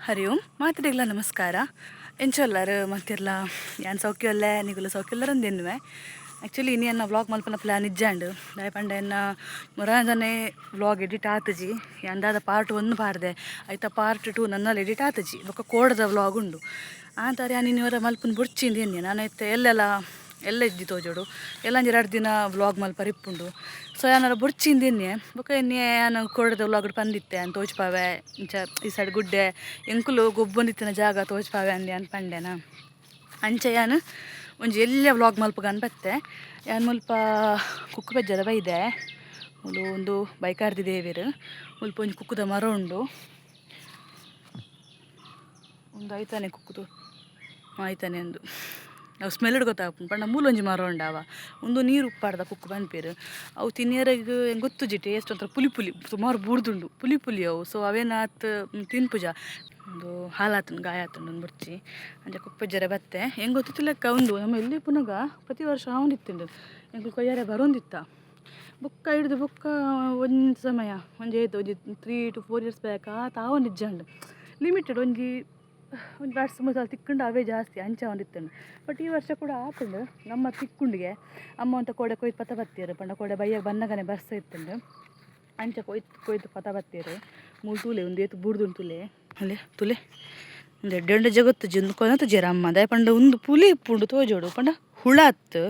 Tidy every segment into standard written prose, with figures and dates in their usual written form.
ಹರಿ ಓಂ. ಮಾತೆರೆಗ್ಲ ನಮಸ್ಕಾರ. ಎಂಚೊಲ್ಲರ್ ಮಾತೆರ್ಲ? ಯಾನ್ ಸೌಖ್ಯೊಲ್ಲೆ, ನಿಗುಲು ಸೌಖ್ಯೊಲ್ಲರಂದೆನ್ನುವೆ. ಆ್ಯಕ್ಚುಲಿ ಇನಿ ಎನ್ನ ವ್ಲಾಗ್ ಮಲ್ಪನ ಪ್ಲ್ಯಾನ್ ಇಜ್ಜಾಂಡ್. ದಾಯೆ ಪಂಡ ಎನ್ನ ಮುರಾಂಜನೆ ವ್ಲಾಗ್ ಎಡಿಟ್ ಆತುಜಿ. ಯಾನ್ ದಾದ ಪಾರ್ಟ್ 1 ಪಾಡ್ದೆ, ಐತ ಪಾರ್ಟ್ 2 ನನ್ನಲ್ಲಿ ಎಡಿಟ್ ಆತುಜಿ. ಬೊಕ್ಕ ಕೋಡದ ವ್ಲಾಗ್ ಉಂಡು. ಆಂತಾರೆ ಯಾನ್ ಇನಿ ಒರ ಮಲ್ಪುನ ಬೊಡ್ಚಿಂದು ಎನ್ನೆ. ನಾನು ಇತ್ತೆ ಎಲ್ಲೆಲ್ಲ ಎಲ್ಲ ಇಜ್ಜಿ ತೋಜೋಡು, ಎಲ್ಲಂಜಿ 2 ದಿನ ವ್ಲಾಗ್ ಮಲ್ಪರೆ ಇಪ್ಪುಂಡು. ಸೊ ಯಾನರ ಬೊಡ್ಚಿಂದು ಎನ್ನೆ. ಬೊಕ್ಕ ಎನ್ನೆ ಯಾನ್ ಕೋಡದ ವ್ಲಾಗ್ ಪಂದಿತ್ತೆ, ಯಾನ್ ತೋಜ್ಪಾವೆ ಇಂಚ ಈ ಸೈಡ್ ಗುಡ್ಡೆ ಎಂಕುಲು ಗೊಬ್ಬೊಂದಿತ್ತಿನ ಜಾಗ ತೋಜ್ಪಾವೆ ಅಂದೆ ಯಾನ್ ಪಂಡೆನಾ. ಅಂಚ ಯಾನ್ ಒಂಜಿ ಎಲ್ಯ ವ್ಲಾಗ್ ಮಲ್ಪುಗನ್ ಬತ್ತೆ. ಯಾನ್ ಮುಲ್ಪ ಕುಕ್ಕು ಪೆಜ್ಜರ ಬೈದೆ. ಮುಲು ಒಂದು ಬೈಕಾರ್ದಿ ದೇವೆರ್. ಮುಲ್ಪ ಒಂಜಿ ಕುಕ್ಕುದ ಮರ ಉಂಡು. ಒಂದು ಐತಾನೆ ಕುಕ್ಕುದು ಆಯ್ತಾನೆ ಒಂದು ಅವು ಸ್ಮೆಲ್ ಗೊತ್ತಾಪುಂಡು. ಪಂಡ ಮೂಲೊಂಜಿ ಮರ ಉಂಡಾವ, ಉಂದು ನೀರು ಉಪ್ಪಾಡ್ದ ಕುಕ್ಕು ಪನ್ಪೆರ್. ಅವು ತಿನಿಯರೆಗ್ ಗೊತ್ತುಜಿ, ಟೇಸ್ಟ್ ಒಂಥರ ಪುಲಿ ಪುಲಿ ಸುಮಾರು ಬೂರ್ದುಂಡು, ಪುಲಿ ಪುಲಿ ಅವು. ಸೊ ಅವೇನಾತ್ ತಿನ್ಪುಜ. ಒಂದು ಹಾಲಾತುಂಡು, ಗಾಯ ಆತುಂಡು, ಒಂದು ಬೊಡ್ಚಿ. ಅಂಚ ಕುಪ್ಪೆಜ್ಜರೆ ಬತ್ತೆ. ಎಂಕ್ ಗೊತ್ತಿತ್ತಿಲೆಕ್ಕ ಉಂದು ನಮ್ಮ ಎಲ್ಲಿ ಪುನಗ ಪ್ರತಿ ವರ್ಷ ಆವೊಂದಿತ್ತುಂಡು. ಎಂಕುಲು ಕೊಯ್ಯರೆ ಬರೋಂದಿತ್ತ. ಬೊಕ್ಕ ಹಿಡ್ದು ಬೊಕ್ಕ ಒಂಜಿ ಸಮಯ ಒಂಜಿ ಏತ್ ಒಂಜಿ 3 ಟು 4 ಇಯರ್ಸ್ ಬ್ಯಾಕ್ ಆತ ಆವೊಂದಿಜ್ಜಂಡ್. ಲಿಮಿಟೆಡ್ ಒಂಜಿ ಒಂಜಿ ಬ್ಯಾಟ್ಸ್ ಮಸಾಲೆ ತಿಕ್ಕುಂಡು, ಅವೇ ಜಾಸ್ತಿ ಅಂಚ ಆವೊಂದಿತ್ತುಂಡು. ಬಟ್ ಈ ವರ್ಷ ಕೂಡ ಆತುಂಡು ನಮ್ಮ ತಿಕ್ಕುಂಡಿಗೆ. ಅಮ್ಮ ಅಂತ ಕೋಡೆ ಕೊಯ್ದು ಪತ ಬತ್ತೀರು. ಪಂಡ ಕೋಡೆ ಬಯ್ಯ ಬನ್ನಗನೆ ಬರ್ಸ ಇತ್ತುಂಡು. ಅಂಚ ಕೊಯ್ದು ಕೊಯ್ದು ಪತ ಬತ್ತೀರು. ಮೂಲು ತೂಲೆ ಒಂದು ಏತು ಬುಡ್ದುಂಡು ತೂಲೆ. ಅಲ್ಲೇ ತುಲೆ ಒಂದು ಎಡ್ಡೆ ಜಗತ್ತು ಜಿಂದು ಕೊನತು ಅಮ್ಮ. ದಾಯೆ ಪಂಡ ಉಂದು ಪುಲಿ ಇಪ್ಪುಂಡು ತೋಜೋಡು. ಪಂಡ ಹುಳ ಅತ್ತು,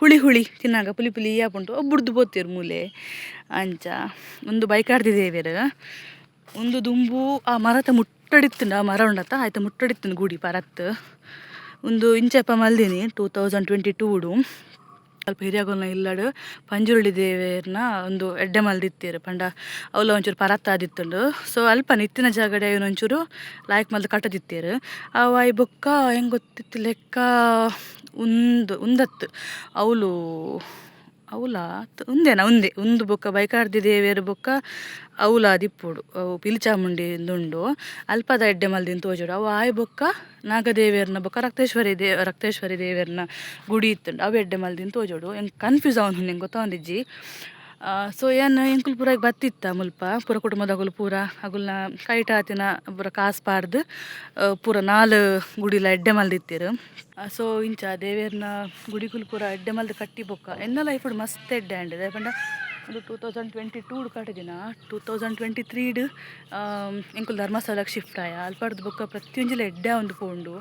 ಹುಳಿ ಹುಳಿ ತಿನ್ನಾಗ ಪುಲಿ ಪುಲಿ ಆಪುಂಡು, ಅವು ಬುಡ್ದು ಪೋತೀರು ಮೂಲೆ. ಅಂಚ ಒಂದು ಬೈಕಾರ್ದಿ ದೇವೆರ್. ಒಂದು ದುಂಬು ಆ ಮರತ ಮುಟ್ಟಡಿತ್ತುಂಡು, ಆ ಮರ ಉಂಡತ್ತ ಆಯ್ತ ಮುಟ್ಟಡಿತ್ತುಂಡು ಗುಡಿ ಪರತ್ತು. ಒಂದು ಇಂಚಪ್ಪ ಮಲ್ದಿನಿ 2022. ಅಲ್ಪ ಹಿರಿಯಾಗೊಲ್ನ ಇಲ್ಲಡ್ ಪಂಜುರುಳಿ ದೇವೆರ್ನ ಒಂದು ಎಡ್ಡೆ ಮಲ್ದಿತ್ತೀರು. ಪಂಡ ಅವ್ಲ ಒಂಚೂರು ಪರತ್ತಾದಿತ್ತುಂಡು. ಸೊ ಅಲ್ಪ ನಿತ್ತಿನ ಜಾಗಡೆ ಒಂಚೂರು ಲಾಯ್ಕ್ ಮಲ್ದ್ ಕಟ್ಟದಿತ್ತೀರು. ಅವು ಆಯ್ ಬೊಕ್ಕ ಹೆಂಗೆ ಗೊತ್ತಿತ್ತು ಲೆಕ್ಕ ಉಂದು ಉಂದತ್ತು ಅವ್ಲು ಅವ್ಲ ಉಂದೇನ ಉಂದೆ ಉಂದು ಬೊಕ್ಕ ಬೈಕಾರ್ದಿ ದೇವೆರ್ ಬೊಕ್ಕ ಅವ್ಲ ದಿಪ್ಪೊಡು. ಅವು ಪಿಲಿಚಾಮುಂಡಿ ಉಂಡು, ಅಲ್ಪದ ಎಡ್ಡೆ ಮಲ್ದಿನ ತೋಜೋಡು. ಅವು ಆಯ್ ಬೊಕ್ಕ ನಾಗದೇವೆರ್ನ ಬೊಕ್ಕ ರಕ್ತೇಶ್ವರಿ ದೇವೆರ್ನ ಗುಡಿ ಇತ್ತುಂಡು, ಅವು ಎಡ್ಡೆ ಮಲ್ದಿನ ತೋಜೋಡು. ಎಂಕ್ ಕನ್ಫ್ಯೂಸ್ ಆವೊಂದುಂಡು, ಎಂಕ್ ಗೊತ್ತಾವೊಂದಿಜ್ಜಿ. ಸೊ ಯಾನ್ ಎಂಕುಲು ಪೂರ ಬತ್ತಿತ್ತ ಮುಲ್ಪ ಪೂರ ಕುಟುಂಬದಗುಲು ಪೂರ ಅಗುಲ್ನ ಕೈಟ್ ಆತಿನ ಪೂರ ಕಾಸ್ ಪಾಡ್ದು ಪೂರ 4 ಗುಡಿಲ ಎಡ್ಡೆ ಮಲ್ದಿತ್ತೆರ್. ಸೊ ಇಂಚ ದೇವೆರ್ನ ಗುಡಿಕುಲು ಪೂರ ಎಡ್ಡೆ ಮಲ್ದ್ ಕಟ್ಟಿ ಬೊಕ್ಕ ಎನ್ನ ಲೈಫ್ ಮಸ್ತ್ ಎಡ್ಡೆ ಆಂಡ್. ದಾಯೆ ಪಂಡ ಒಂದು 2022 ಕಟ್ಟಿದಿನ, 2023 ಎಂಕುಲು ಧರ್ಮಸ್ಥಳಕ್ಕೆ ಶಿಫ್ಟ್ ಆಯ. ಅಲ್ಪಡ್ದು ಬೊಕ್ಕ ಪ್ರತಿಯೊಂಜಿಲ ಎಡ್ಡೆ ಆವೊಂದು ಪೋಂಡು.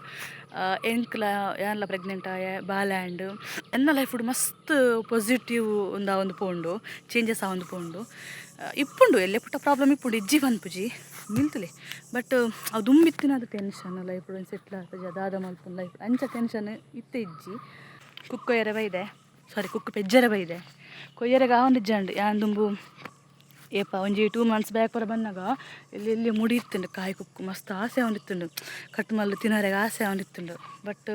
ಎಂಕ್ಲ ಯಾನ್ಲ ಪ್ರೆಗ್ನೆಂಟ್ ಆಯೆ, ಬಾಲೆ ಆಂಡ್. ಎನ್ನ ಲೈಫ್ ಮಸ್ತ್ ಪಾಸಿಟಿವ್ ಉಂದಾವೊಂದು ಪೋಂಡು, ಚೇಂಜಸ್ ಆವೊಂದು ಪೋಂಡು. ಇಪ್ಪುಂಡು ಎಲ್ಲೆ ಪುಟ್ಟ ಪ್ರಾಬ್ಲಮ್ ಇಪ್ಪುಂಡು, ಇಜ್ಜಿ ಪನ್ಪುಜಿ ನಿಲ್ತಲೆ. ಬಟ್ ಅವು ದುಂಬಿತ್ತಿನ ಅದು ಟೆನ್ಷನ್ ಲೈಫ್ ಸೆಟ್ಲ್ ಆತುಜಿ, ದಾದ ಮಲ್ಪುನು ಲೈಫ್ ಅಂಚ ಟೆನ್ಷನ್ ಇತ್ತೆ ಇಜ್ಜಿ. ಕುಕ್ಕು ಕೊಯ್ಯರೆ ಬೈದೆ, ಸಾರಿ ಕುಕ್ಕು ಪೆಜ್ಜರೆ ಬೈದೆ. ಕೊಯ್ಯರೆಗ್ ಆವೊಂದಿಜ್ಜಂಡ್. ಯಾನ್ ದುಂಬು ಏಪ ಒಂಜಿ 2 ಮಂತ್ಸ್ ಬ್ಯಾಕ್ ಪೂರ ಬನ್ನಗ ಎಲ್ಲಿ ಎಲ್ಲಿ ಮುಡಿ ಇತ್ತುಂಡು ಕಾಯಿ ಕುಕ್ಕು, ಮಸ್ತ್ ಆಸೆ ಆವೊಂದಿತ್ತುಂಡು. ಕಟ್ ಮಲ್ತ್ ತಿನರೆಗ್ ಆಸೆ ಆವೊಂದಿತ್ತುಂಡು. ಬಟ್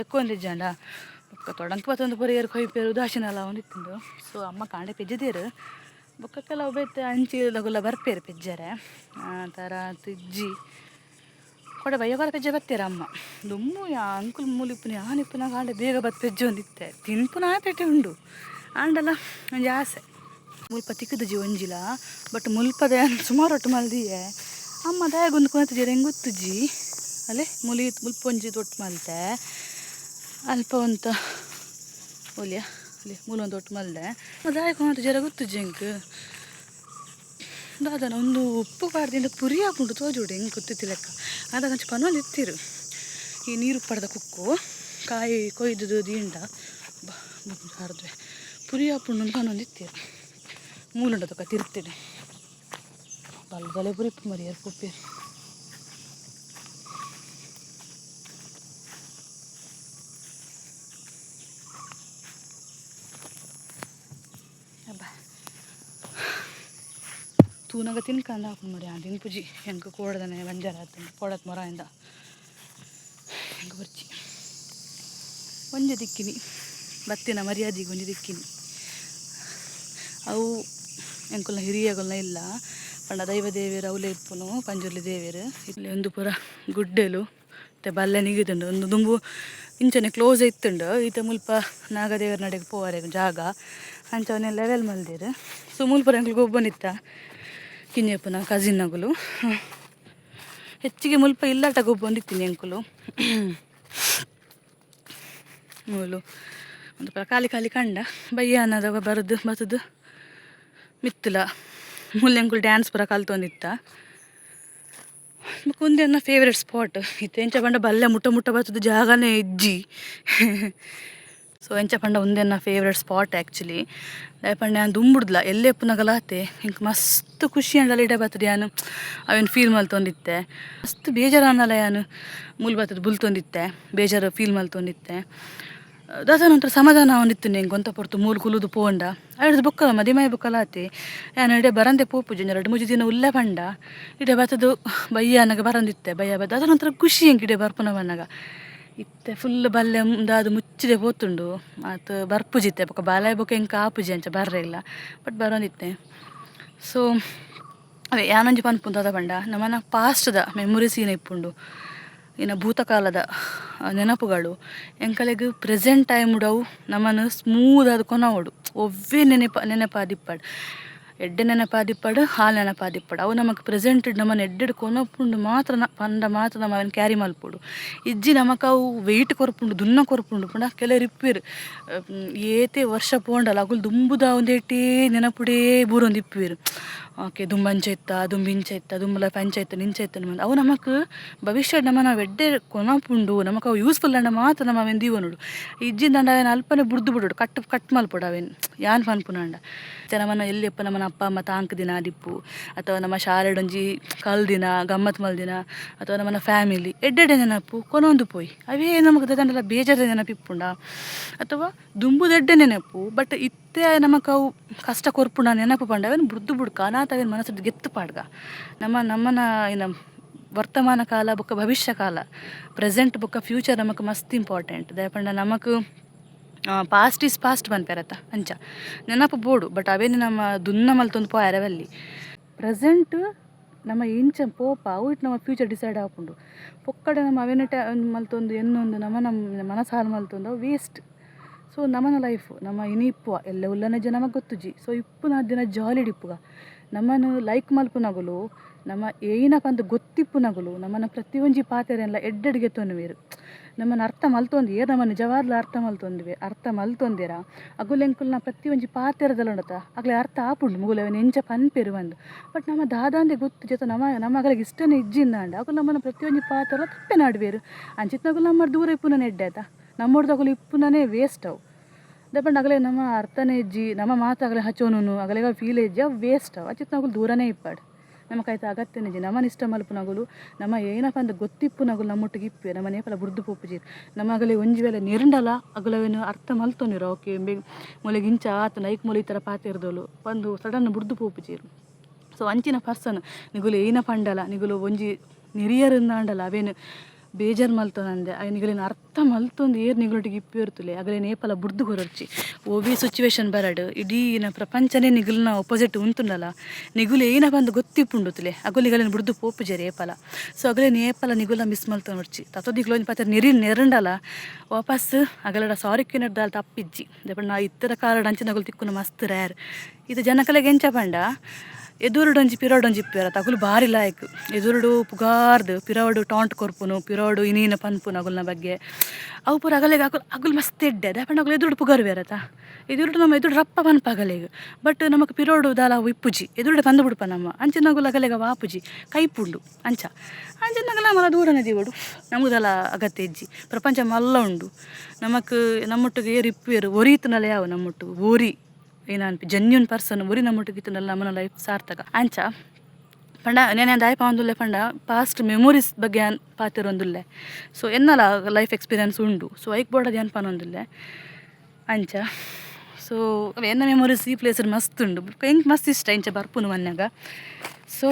ಎಕ್ಕೊಂದಿಜ್ಜಂಡ. ಬೊಕ್ಕ ತೊಡಂಕ್ ಪತ್ತೊಂದು ಪೂರ ಏರ್ ಕೊಯ್ಪೆರ್ ಉದಾಸೀನ ಆವೊಂದಿತ್ತುಂಡು. ಸೊ ಅಮ್ಮ ಕಾಂಡೆ ಪೆಜ್ಜಿದೇರು. ಬೊಕ್ಕ ಕೆಲವು ಬೇತೆ ಅಂಚಿ ದಗುಲ ಬರ್ಪೇರು ಪೆಜ್ಜರೆ ಆ ಥರ ಇಜ್ಜಿ. ಕೊಡೆ ಬಯ್ಯಗೊರ ಪೆಜ್ಜೆ ಬತ್ತೇರು ಅಮ್ಮ. ದುಂಬು ಯಾ ಅಂಕುಲು ಮೂಲು ಇಪ್ಪುನ ಯಾನ್ ಇಪ್ಪುನ ಕಾಂಡೆ ಬೇಗ ಬತ್ತ್ ಪೆಜ್ಜೊಂದಿತ್ತೆ. ತಿನ್ಪುನ ಆಪೇಟೆ ಉಂಡು, ಆಂಡಲ ಒಂಜಿ ಆಸೆ. ಮುಲ್ಪ ತಿಕ್ಕುದುಜಿ ಒಂಜಿಲ. ಬಟ್ ಮುಲ್ಪದ ಯಾನ್ ಸುಮಾರು ಒಟ್ಟು ಮಲ್ದಿಯೆ. ಅಮ್ಮ ದಾಯೆಗ್ ಉಂದು ಕೊನತುಜೆರ್ ಎಂಕ್ ಗೊತ್ತುಜ್ಜಿ. ಅಲೆ ಮುಲಿ ಮುಲ್ಪ ಒಂಜಿ ದೊಟ್ಟು ಮಲ್ತೆ, ಅಲ್ಪ ಒಂತ ಒಲಿಯ ಅಲ್ಲಿ ಮೂಲೊಂದು ಒಟ್ಟು ಮಲ್ದೆ. ದಾಯೆ ಕೊನತುಜೆರ ಗೊತ್ತುಜ್ಜಿ ಎಂಕ್. ದಾದನ ಒಂದು ಉಪ್ಪು ಪಾಡ್ದಿಂದ ಪುರಿ ಆಪುಂಡು ತೋಜೋಡು, ಎಂಕ್ ಗೊತ್ತಿತ್ತಿ ಲೆಕ್ಕ. ಆದಾಗ ಅಂಚ ಪನೊಂದು ಇತ್ತೀರು. ಈ ನೀರು ಪಡೆದ ಕುಕ್ಕು ಕಾಯಿ ಕೊಯ್ದು ದೀಂಡ ಹರಿದ್ವೆ ಪುರಿ ಆಪುಂಡು ಪನೊಂದು ಇತ್ತೀರು. ಮೂಲುಂಡು ತೊಕ ತಿರ್ತಿಡು ಬಲ್ ಬಲೆ ಪುರಿ ಮರಿ ಪುಪ್ಪೇರು. ಅಬ್ಬಾ ತೂನಗ ತಿನ್ಕಂದ ಆಪುಂಡು ಮರಿ. ಯಾನ್ ತಿನ್ಪುಜಿ. ಎಂಕ್ ಕೋಡದನೆ ಬಂಜಾರ ಆತುಂಡು, ಕೋಡತ್ ಮೊರ ಇಂದ ಎಂಕ್ ಬೊರ್ಚಿ. ಒಂಜಿ ದಿಕ್ಕಿನಿ ಬತ್ತಿನ ಮರ್ಯಾದಿಗ್ ಒಂಜಿ ದಿಕ್ಕಿನಿ. ಅವು ಎಂಕುಲ್ನ ಹಿರಿಯಗುಲ್ನ ಇಲ್ಲ ಪಂಡ ದೈವ ದೇವೆರ್ ಅವ್ಲೇ ಇಪ್ಪುನು, ಪಂಜುರ್ಲಿ ದೇವೆರ್. ಇಲ್ಲಿ ಒಂದು ಪೂರ ಗುಡ್ಡೆಲು ಮತ್ತೆ ಬಲ್ಲೆ ನಿಗಿದುಂಡು. ಒಂದು ದುಂಬು ಇಂಚನೆ ಕ್ಲೋಸ್ ಇತ್ತುಂಡು. ಈತ ಮುಲ್ಪ ನಾಗದೇವರ ನಡೆಗ್ ಪೋವರೆ ಜಾಗ ಅಂಚ ಅವನ್ನೆಲ್ಲ ಲೆವೆಲ್ ಮಲ್ದೆರ್. ಸೊ ಮುಲ್ಪ ಎಂಕುಲು ಗೊಬ್ಬೊಂದಿತ್ತ ಕಿನ್ಯಪ್ಪನ ಕಸಿನ್ ನಗುಲು. ಹೆಚ್ಚಿಗೆ ಮುಲ್ಪ ಇಲ್ಲಾಟ ಗೊಬ್ಬೊಂದಿತ್ತೀನಿ ಎಂಕುಲು. ಮೂಲು ಒಂದು ಪೂರ ಖಾಲಿ ಖಾಲಿ ಕಂಡ ಬಯ್ಯಾನದ ಬರದು ಬತ್ತದು ಮಿತ್ತುಲ ಮೂಲು ಎಂಕುಲು ಡ್ಯಾನ್ಸ್ ಪೂರ ಕಲ್ತೊಂದಿತ್ತ. ಬೊಕ ಉಂದು ಎನ್ನ ಫೇವ್ರೆಟ್ ಸ್ಪಾಟ್. ಇತ್ತೆ ಎಂಚ ಪಂಡ ಬಲ್ಲೆ ಮುಟ್ಟ ಮುಟ್ಟ ಬತ್ತದು ಜಾಗನೇ ಇಜ್ಜಿ. ಸೊ ಎಂಚ ಪಂಡ ಉಂದೆನ್ನ ಫೇವ್ರೆಟ್ ಸ್ಪಾಟ್ ಆ್ಯಕ್ಚುಲಿ. ದಾಯೆ ಪಂಡ ಯಾನ್ ದುಂಬುಡ್ದ್ಲ ಎಲ್ಲೆ ಇಪ್ಪುನಗಲ ಆತೆ ಎಂಕ್ ಮಸ್ತ್ ಖುಷಿ ಆಂಡಲ ಇಡೆ ಬತ್ತದು ಯಾನ್ ಅವೆನ್ ಫೀಲ್ ಮಲ್ತೊಂದಿತ್ತೆ. ಮಸ್ತ್ ಬೇಜಾರಾನಲ ಯಾನ್ ಮೂಲು ಬತ್ತದು ಬುಲ್ತೊಂದಿತ್ತೆ, ಬೇಜಾರು ಫೀಲ್ ಮಲ್ತೊಂದಿತ್ತೆ. ದಾದ ಒಂಥರ ಸಮಾಧಾನ ಆವೊಂದಿತ್ತುಂಡು ಎಂಕ್ ಒಂತ ಪೊರ್ತು ಮೂಲು ಕುಲ್ಲುದು ಪೋಂಡ. ಐಡ್ದ್ ಬೊಕ್ಕಲ ಮದಿಮೆ ಬೊಕ್ಕಲ ಆತೆ ಯಾನ್ ಇಡೆ ಬರಂದೆ ಪೋಪುಜಿ. ಒಂಜಿ 2-3 ದಿನ ಉಲ್ಲೆ ಪಂಡ ಇಡೆ ಬತ್ತದು ಬಯ್ಯ ಆನಗ ಬರಂದಿತ್ತೆ. ಬಯ್ಯ ಬತ್ತು ದಾದನ ಒಂಥರ ಖುಷಿ ಎಂಕ್ ಇಡೆ ಬರ್ಪುನ ಬನ್ನಗ. ಇತ್ತೆ ಫುಲ್ ಬಲ್ಲೆ ದಾದ ಮುಚ್ಚಿದೆ ಪೋತುಂಡು, ಆತ್ ಬರ್ಪುಜಿತ್ತೆ. ಬೊಕ್ಕ ಬಾಲೆ ಬೊಕ್ಕ ಎಂಕ್ ಆಪುಜಿ ಅಂಚ ಬರ್ರೆಗ್ಲ, ಬಟ್ ಬರೋಂದಿತ್ತೆ. ಸೊ ಅವೇ ಯಾನೊಂಜಿ ಪನ್ಪುನು ದಾದ ಪಂಡ ನಮನ ಪಾಸ್ಟ್ದ ಮೆಮೊರೀಸ್ ಏನ ಇಪ್ಪುಂಡು, ಇನ್ನ ಭೂತಕಾಲದ ನೆನಪುಗಳು ಎಂಕಲೆಗ್ ಪ್ರೆಸೆಂಟ್ ಟೈಮ್ ಅವು ನಮನ್ ಸ್ಮೂತ್ ಆದ್ ಕೊನವೊಡು. ಒವ್ವೇ ನೆನಪಾದಿಪ್ಪಡ್, ಎಡ್ಡೆ ನೆನಪಾದಿಪ್ಪಡ್, ಹಾಲ್ ನೆನಪಾದಿಪ್ಪಡ್, ಅವು ನಮಕ್ ಪ್ರೆಸೆಂಟ್ ನಮನ್ ಎಡ್ಡೆಡ್ ಕೊನೊಪುಂಡು ಮಾತ್ರ ಪಂಡ ಮಾತ್ರ ನಮ ಅವೆನ್ ಕ್ಯಾರಿ ಮಲ್ಪೊಡು. ಇಜ್ಜಿ ನಮಕ್ ಅವು ವೆಯ್ಟ್ ಕೊರ್ಪುಂಡು, ದುನ್ನ ಕೊರ್ಪುಂಡು ಪಂಡ ಕೆಲವೆರ್ ಇಪ್ಪುವೆರ್ ಏತೆ ವರ್ಷ ಪೋಂಡಲ ಅಕುಲು ದುಂಬುದ ಒಂದೆಟೇ ನೆನಪುಡೇ ಬೂರೊಂದು ಇಪ್ಪುವೆರ್. ಓಕೆ ದುಂಬು ಅಂಚ ಇತ್ತ, ದುಂಬು ಇಂಚ ಇತ್ತ, ದುಂಬುಲ ಅಂಚ ಇತ್ತ ಇಂಚ ಇತ್ತ. ಅವು ನಮಕ್ ಭವಿಷ್ಯ ನಮನ ಎಡ್ಡೆ ಕೊನಪುಂಡು, ನಮಕ್ ಅವು ಯೂಸ್ಫುಲ್ ಆಂಡ ಮಾತ್ರ ನಮ ಅವೆನ್ ದೀವೊನೊಡು. ಇಜ್ಜಿಂದಂಡ ಅವೆನ್ ಅಲ್ಪನೆ ಬುಡ್ದು ಬುಡೊಡು, ಕಟ್ ಕಟ್ ಮಲ್ಪೊಡು ಅವೆನ್ ಯಾನ್ ಪನ್ಪುನಾಂಡ. ಇತ್ತೆ ನಮನ ಎಲ್ಲಿಯಪ್ಪ ನಮ್ಮನ ಅಪ್ಪ ಅಮ್ಮ ತಾಂಕ್ ದಿನ ಆದಿಪ್ಪು, ಅಥವಾ ನಮ್ಮ ಶಾಲೆಡೊಂಜಿ ಕಲ್ದಿನ ಗಮ್ಮತ್ ಮಲ್ದಿನ, ಅಥವಾ ನಮ್ಮನ ಫ್ಯಾಮಿಲಿ ಎಡ್ಡೆ ನೆನಪು ಕೊನೊಂದು ಪೋಯಿ ಅವೇ ನಮಕ್ ದಾದಾಂಡಲ ಬೇಜಾರದ ನೆನಪು ಇಪ್ಪುಂಡ, ಅಥವಾ ದುಂಬುದ ಎಡ್ಡೆ ನೆನಪು ಬಟ್ ಇತ್ತೆ ನಮಕ್ ಅವು ಕಷ್ಟ ಕೊರ್ಪುಂಡ ನೆನಪು ಪಂಡ ಅವೆನ್ ಬುಡ್ದು ಬುಡ್ಕ ಅನಾಥ ಅವೆನ್ ಮನಸ್ಸುಡ್ ಗೆತ್ತು ಪಾಡ್ಗ. ನಮ್ಮ ನಮ್ಮನ ಏನ ವರ್ತಮಾನ ಕಾಲ ಬೊಕ್ಕ ಭವಿಷ್ಯ ಕಾಲ, ಪ್ರೆಸೆಂಟ್ ಬೊಕ್ಕ ಫ್ಯೂಚರ್ ನಮಕ್ ಮಸ್ತ್ ಇಂಪಾರ್ಟೆಂಟ್. ದಾಯೆ ಪಂಡ ನಮಕ್ ಪಾಸ್ಟ್ is past ಪನ್ಪೆರತ್ತ, ಅಂಚ ನೆನಪು ಬೋಡು ಬಟ್ ಅವೇನೆ ನಮ್ಮ ದುನ್ನ ಮಲ್ತೊಂದು ಪೋಯೆರೆ ಬಲ್ಲಿ. ಪ್ರೆಸೆಂಟ್ ನಮ್ಮ ಇಂಚ ಪೋಪ ಅವು it ನಮ್ಮ ಫ್ಯೂಚರ್ ಡಿಸೈಡ್ ಆಪುಂಡು. ಪೊಕ್ಕಡೆ ನಮ್ಮ ಅವೇನೆ ಮಲ್ತೊಂದು ಎನ್ನೊಂದು ನಮ್ಮ ನಮ್ಮ ಮನಸ್ಸು ಹಾಳು ಮಲ್ತೊಂದು ಅವು ವೇಸ್ಟ್. ಸೊ ನಮನ ಲೈಫ್ ನಮ್ಮ ಇನಿ ಇಪ್ಪುವ ಎಲ್ಲೆ ಉಲ್ಲನೆಜ ನಮಕ್ ಗೊತ್ತುಜಿ. ಸೊ ಇಪ್ಪುನ ದಿನ ಜಾಲಿಡ್ ಇಪ್ಪುಗ. ನಮನ್ ಲೈಕ್ ಮಲ್ಪುನಗುಲು, ನಮ್ಮ ಏನ ಪಂದ್ ಗೊತ್ತಿಪ್ಪುನಗುಲು ನಮ್ಮನ ಪ್ರತಿಯೊಂಜಿ ಪಾತೆರೆನ್ಲ ಎಡ್ಡೆಡ್ ಗೆತ್ತೊನುವೆರ್. ನಮ್ಮನ ಅರ್ಥ ಮಲ್ತೊಂದು ಏರ್ ನಮ್ಮ ನಿಜವಾದ್ಲ ಅರ್ಥ ಮಲ್ತೊಂದುವೆ, ಅರ್ಥ ಮಲ್ತೊಂದೆರ ಅಗುಲು ಎಂಕುಲ್ನ ಪ್ರತಿಯೊಂಜಿ ಪಾತೆರದಲ್ಲ ಉಂಡತ ಅಗ್ಲೆ ಅರ್ಥ ಆಪುಂಡು ಮುಗುಲು ಅವೆನ್ ಎಂಚ ಪನ್ಪೆರ್ ಪಂದ್. ಬಟ್ ನಮ್ಮ ದಾದಾಂದೆ ಗೊತ್ತುಜಿ ಅಥವಾ ನಮ್ಮ ನಮ್ಮ ಅಗಲಿಗೆ ಇಷ್ಟನೇ ಇಜ್ಜಿಂದಾಂಡ ಅಕುಲು ನಮ್ಮನ ಪ್ರತಿಯೊಂಜಿ ಪಾತೆರ ತಪ್ಪೆ ನಾಡುವೆರ್. ಅಂಚಿತ್ತಿನಕುಲು ನಮ್ಮ ದೂರ ಇಪ್ಪುನನೆ ಎಡ್ಡೆ ಆತ, ನಮ್ಮೊಡ್ದು ಇಪ್ಪುನನೆ ವೇಸ್ಟ್ ಅವು. ದಾಯೆ ಪಂಡ ಅಗಲೆ ನಮ್ಮ ಅರ್ಥನೇ ಇಜ್ಜಿ, ನಮ್ಮ ಮಾತು ಅಗಲೆ ಹಚ್ಚೋನುನು ಅಗಲೆಗ ಫೀಲ್ ಇಜ್ಜಿ, ಅವು ವೇಸ್ಟ್ ಅವು. ಅಂಚಿತ್ತಿನಕುಲು ದೂರನೇ ಇಪ್ಪಡ್, ನಮಕ್ ಐತ ಅಗತ್ಯನೇ ಇಜ್ಜಿ. ನಮನ್ ಇಷ್ಟ ಮಲ್ಪುನಗುಲು, ನಮ್ಮ ಏನಪ್ಪ ಅಂದ್ ಗೊತ್ತಿಪ್ಪುನಗುಲು ನಮ್ಮೊಟ್ಟಿಗೆ ಇಪ್ಪುವೆರ್, ನಮನ್ ಏಪಲ ಬುಡ್ದು ಪೋಪುಜೆರ್. ನಮ್ಮ ಅಗಲೆ ಒಂಜಿ ವೇಳೆ ನೆರುಂಡಲ ಅಗುಲು ಅವೆನ್ ಅರ್ಥ ಮಲ್ತೊನ್ವೆರ್. ಓಕೆ ಮೊಲೆಗ್ ಇಂಚ ಆತುಂಡು ಐಕ್ ಮೊಲು ಈ ಥರ ಪಾತೆರ್ದೊಲು ಪಂದ್ ಸಡನ್ ಬುಡ್ದು ಪೋಪುಜೆರ್. ಸೊ ಅಂಚಿನ ಪರ್ಸನ್ ನಿಗುಲು ಏನ ಪಂಡಲ, ನಿಗುಲು ಒಂಜಿ ನೆರಿಯರಿಂದಾಂಡಲ ಅವೆನ್ ಬೇಜಾರು ಮಲ್ತೊನಂದೆ ಅಯ್ ನಿಗಲೆನ್ ಅರ್ಥ ಮಲ್ತೊಂದು ಏರ್ ನಿಗುಲೊಟ್ಟಿಗೆ ಇಪ್ಪುವೆರ್ತುಲೆ ಅಗಲೆನ್ ಏಪಲ ಬುಡ್ದು ಕೊರೊರ್ಚಿ. ಒವ್ವೇ ಸಿಚುವೇಶನ್ ಬರಡ್, ಇಡೀ ಪ್ರಪಂಚನೇ ನಿಗುಲ್ನ ಒಪೋಸಿಟ್ ಉಂತುಂಡಲ ನಿಗುಲು ಏನ ಪಂದ್ ಗೊತ್ತಿಪ್ಪುಂಡು ತುಲೆ ಅಗುಲು ನಿಗಲೆನ್ ಬುಡ್ದು ಪೋಪುಜೆರ್ ಏಪಲ. ಸೊ ಅಗಲೆನ್ ಏಪಲ ನಿಗುಲ ಮಿಸ್ ಮಲ್ತೊನೊರ್ಚಿ. ತತ ನಿಗುಲು ಒಂಜಿ ಪಾತೆರ ನೆರಿ ನೆರಂಡಲ ವಾಪಸ್ ಅಗಲಡ ಸಾರಿ ಕೇನಡ್ ದಾಲ ತಪ್ಪಿಜ್ಜಿ. ದಾಯೆ ಪಂಡ ಇತ್ತೆದ ಕಾಲಡ್ ಅಂಚಿನಗುಲು ತಿಕ್ಕುನ ಮಸ್ತ್ ರೇರ್. ಇತ್ತೆ ಜನಕಲೆಗ್ ಎಂಚ ಪಂಡ ಎದುರುಡೊಂಜಿ ಪಿರವುಡೊಂಜಿ ಇಪ್ಪುವೆರ್ ಅಗುಲು ಬಾರಿ ಲಾಯ್ಕ್. ಎದುರುಡು ಪುಗಾರ್ದ್ ಪಿರವುಡು ಟಾಂಟ್ ಕೊರ್ಪುನು, ಪಿರವುಡು ಇನೀನ ಪನ್ಪುನು ಅಗುಲ್ನ ಬಗ್ಗೆ ಅವು ಪೂರ ಅಗಲೆಗ್ ಅಗುಲು ಅಗುಲು ಮಸ್ತ್ ಎಡ್ಡೆ. ದಾಯೆ ಪಂಡ ಅಗುಲು ಎದುರುಡು ಪುಗರುವೆರ್ ಅತ, ಎದುರುಡು ನಮ್ಮ ಎದುರುಡು ರಪ್ಪ ಪನ್ಪ ಅಗಲೆಗ್, ಬಟ್ ನಮಕ್ ಪಿರವುಡು ದಾಲ ಅವು ಇಪ್ಪುಜಿ, ಎದುರುಡೆ ಪಂದ್ ಬುಡ್ಪ ನಮ್ಮ ಅಂಚಿನಗುಲು ಅಗಲೆಗ್ ಅವು ಆಪುಜಿ, ಕೈಪುಂಡು ಅಂಚ. ಅಂಚಿನಗಲ ನಮಲ ದೂರನೆ ದೀವೊಡು, ನಮಕ್ ದಾಲ ಅಗತ್ಯ ಇಜ್ಜಿ. ಪ್ರಪಂಚ ಮಲ್ಲ ಉಂಡು, ನಮಕ್ ನಮ್ಮೊಟ್ಟಿಗೆ ಏರ್ ಇಪ್ಪುವೆರ್ ಒರಿ ಇತ್ತ್ಂಡಲ ಯಾವು ನಮ್ಮೊಟ್ಟುಗು ಒರಿ ಏನ ಜೆನ್ಯೂನ್ ಪರ್ಸನ್ ಒರಿ ನಮ್ಮೊಟ್ಟಿಗೆ ಇತ್ತ್ಂಡಲ ನಮನ ಲೈಫ್ ಸಾರ್ಥಕ. ಅಂಚ ಪಂಡ ನೆನೆ ದಾಯೆ ಪನೊಂದುಲ್ಲೆ ಪಂಡ ಪಾಸ್ಟ್ ಮೆಮೊರೀಸ್ ಬಗ್ಗೆ ಯಾನ್ ಪಾತೆರೊಂದುಲ್ಲೆ. ಸೊ ಎನ್ನಲ ಲೈಫ್ ಎಕ್ಸ್ಪೀರಿಯನ್ಸ್ ಉಂಡು, ಸೊ ಐಕ್ ಬೋಡಾದ್ ಯಾನ್ ಪನೊಂದುಲ್ಲೆ ಅಂಚ. ಸೊ ಎನ್ನ ಮೆಮೊರೀಸ್ ಈ ಪ್ಲೇಸ್ ಮಸ್ತ್ ಉಂಡು, ಬೊಕ್ಕ ಎಂಕ್ ಮಸ್ತ್ ಇಷ್ಟ ಇಂಚ ಬರ್ಪುನು ಮನ್ಯಾಗ. ಸೊ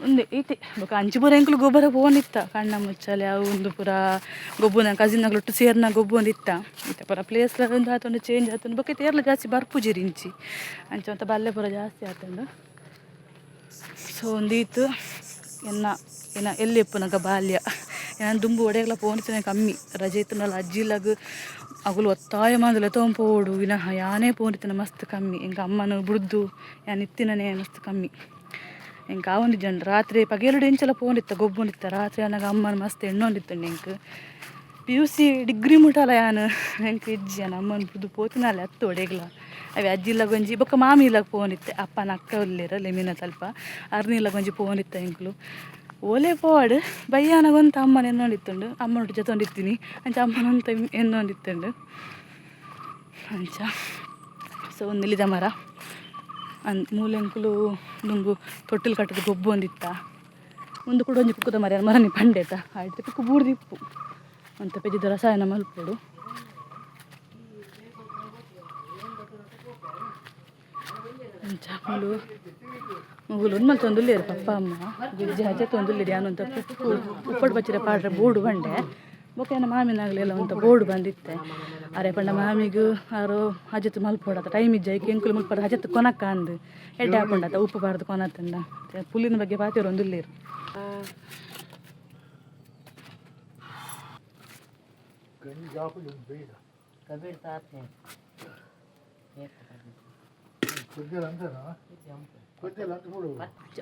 ಉಂದೆ ಈತೆ ಬೊಕ್ಕ ಅಂಚಿ ಪೂರ ಎಂಕುಲು ಗೊಬ್ಬರ ಪೋವೊಂದಿತ್ತ, ಕಣ್ಣ ಮುಚ್ಚಾಲೆ ಅವು ಉಂದು ಪೂರ ಗೊಬ್ಬುನ ಕಸಿನ್ ಒಟ್ಟು ಸೇರ್ನ ಗೊಬ್ಬೊಂದಿತ್ತ. ಇತ್ತೆ ಪೂರ ಪ್ಲೇಸ್ ಒಂದು ಆತುಂಡು, ಚೇಂಜ್ ಆತುಂಡು. ಬೊಕ್ಕ ಇತ್ತೆ ಏರ್ಲ ಜಾಸ್ತಿ ಬರ್ಪುಜೆರ್ ಇಂಚಿ, ಅಂಚ ಒಂತೆ ಬಲ್ಲೆ ಪೂರ ಜಾಸ್ತಿ ಆತುಂಡು. ಸೊ ಒಂದೀತ್ ಎನ್ನ ಎನ್ನ ಎಲ್ಲಿ ಇಪ್ಪುನಗ ಬಾಲ್ಯ ಯಾನ್ ದುಂಬು ಒಡೆಗ್ಲ ಪೋವೊಂದಿತ್ತಿನ ಕಮ್ಮಿ, ರಜೆ ಇತ್ತುಂಡಲ ಅಜ್ಜಿಲಾಗ್ ಅಗುಲು ಒತ್ತಾಯ ಮಂತ್ ಲೆತೊಂದು ಪೋವೊಡು ವಿನಃ ಯಾನೇ ಪೋವೊಂದಿತ್ತಿನ ಮಸ್ತ್ ಕಮ್ಮಿ. ಎಂಕ್ ಅಮ್ಮನ ಬುಡ್ದು ಯಾನ್ ಇತ್ತಿನನೇ ಮಸ್ತ್ ಕಮ್ಮಿ. ಎಂಕ್ ಆವೊಂದಿಜ್ಜಂಡ್. ರಾತ್ರಿ ಪಗೆಲುಡು ಎಂಚಲ ಪೋವೊಂದಿತ್ತ, ಗೊಬ್ಬೊಂದಿತ್ತ. ರಾತ್ರಿ ಆನಗ ಅಮ್ಮನ ಮಸ್ತ್ ಎಣ್ಣೊಂದಿತ್ತುಂಡು ಎಂಕ್. ಪಿಯುಸಿ ಡಿಗ್ರಿ ಮುಟಲ ಯಾನ್ ಎಂಕ್ ಇಜ್ಜಿ, ಯಾನ್ ಅಮ್ಮನ ಬುಡ್ದು ಪೋತಿನಾಲೆ ಅತ್ತು ಒಡೆಗ್ಲ. ಅವೆ ಅಜ್ಜಿ ಒಂಜಿ ಬೊಕ್ಕ ಮಾಮಿ ಇಲ್ಲಗ್ ಪೋವೊಂದಿತ್ತೆ. ಅಪ್ಪನ ಅಕ್ಕ ಉಲ್ಲೆರ್ ಲೆಮಿನ ತಲ್ಪ, ಅರ್ನ ಇಲ್ಲಗ್ ಒಂಜಿ ಪೋವೊಂದಿತ್ತೆ ಎಂಕ್ಲು. ಓಲೆ ಪೋವಡ್ ಬಯ್ಯಾನಗೊಂತ ಅಮ್ಮನ ಎನ್ನೊಂದಿತ್ತುಂಡು, ಅಮ್ಮನೊಟ್ಟು ಜೊತೊಂದಿತ್ತೀನಿ ಅಂಚ ಅಮ್ಮನಂತ ಎನ್ನೊಂದಿತ್ತುಂಡು ಅಂಚ. ಸೊ ಒಂದು ನೆಲ್ಲಿದ ಮರ ಮೂಲೆಂಕುಲು ದುಂಬು ತೊಟ್ಟಿಲು ಕಟ್ಟದ ಗೊಬ್ಬೊಂದಿತ್ತ. ಒಂದು ಕೂಡ ಒಂಜಿ ಕುಕ್ಕುದ ಮರ ಮರನಿ ಪಂಡೇತ ಆಯ್ತು ಕುಕ್ಕು ಬೂರ್ದಿಪ್ಪು ಅಂತ ಪೆಜ್ಜಿದ ರಸಾಯನ ಮಲ್ಪೊಡು. ಅಂಚ ಮೂಲು ಮುಗುಲು ಒಂದು ಮಲ್ತೊಂದುಲ್ಲೇರು ಪಪ್ಪ ಅಮ್ಮ ಗುಜ್ಜೆ ಹಜೆ ತೊಂದುಲ್ಲೇರು. ಯಾನೊಂತ ಕುಕ್ಕು ಉಪ್ಪಡ್ ಬಚ್ಚಿರೆ ಪಾಡ್ರೆ ಬೋಡು ಬಂಡೆ. ಬೊಕ್ಕ ಏನ ಮಾಮಿನಾಗಲೆಲ್ಲ ಒಂತ ಬೋರ್ಡ್ ಬಂದಿತ್ತೆ. ಅರೆ ಪಂಡ ಮಾಮಿಗ್ ಆರು ಹಜತ್ ಮಲ್ಪೊಡತ ಟೈಮ್ ಇಜ್ಜ ಐಕ್ ಎಂಕುಲು ಮುಲ್ಪ ಹಜತ್ ಕೊನಕ್ಕ ಅಂದ್ ಎಡ್ಡೆ ಹಾಕೊಂಡತ ಉಪ್ಪು ಪಾಡ್ದು ಕೊನತ್ತಂಡ. ಪುಲ್ಲಿನ ಬಗ್ಗೆ ಪಾತೆರೊಂದುಲ್ಲೇರು.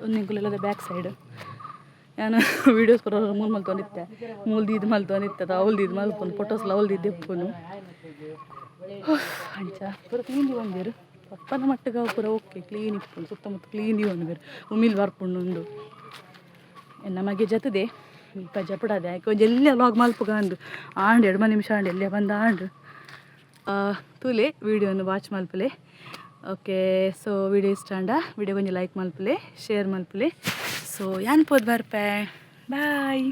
ಒಂದು ಎಂಕುಲೆಲ್ಲದ ಬ್ಯಾಕ್ ಸೈಡ್ ಯಾನು ವೀಡಿಯೋಸ್ ಪೂರ ಮೂಲು ಮಲ್ತೊಂದಿತ್ತೆ. ಮೂಲು ದೀದ್ ಮಲ್ತೊಂದಿತ್ತೆ, ಅವ್ಲು ದೀದ್ ಮಲ್ಪೊಂದು ಫೋಟೋಸ್ ಅವ್ಲು ದೀದ್ ದೆಪ್ಪುನು ಅಂಚ. ಪೂರ ಕ್ಲೀನ್ ದೀವೊಂದೆರ್ ಪಪ್ಪನ ಮಟ್ಟಿಗೆ ಅವು ಪೂರ ಓಕೆ ಕ್ಲೀನ್ ಇಪ್ಪುಂಡು, ಸುತ್ತಮುತ್ತ ಕ್ಲೀನ್ ದೀವೊಂದು ಉಮಿಲ್ ಬರ್ಪುಂಡು. ಉಂದು ಎನ್ನ ಮಗೆ ಜತದೆ ಮುಲ್ಪ ಜಪುಡಾದೆ. ಆಯ್ಕೆ ಒಂಜಿ ಎಲ್ಲೆ ವ್ಲಾಗ್ ಮಲ್ಪುಗ ಅಂದು ಆಂಡ್ 2 ನಿಮಿಷ ಆಂಡ್ ಎಲ್ಲೆ ಬಂದ ಆಂಡ್. ತೂಲೆ ವೀಡಿಯೋನು ವಾಚ್ ಮಲ್ಪುಲೆ. Okay, so video ಇಷ್ಟ ಆಂಡ ವಿಡಿಯೋ ಒಂಜಿ ಲೈಕ್ ಮಲ್ಪುಲೆ, ಶೇರ್ ಮಲ್ಪುಲೆ. ಸೊ ಯಾನ್ ಪೋದು ಬರ್ಪೆ, ಬಾಯ್.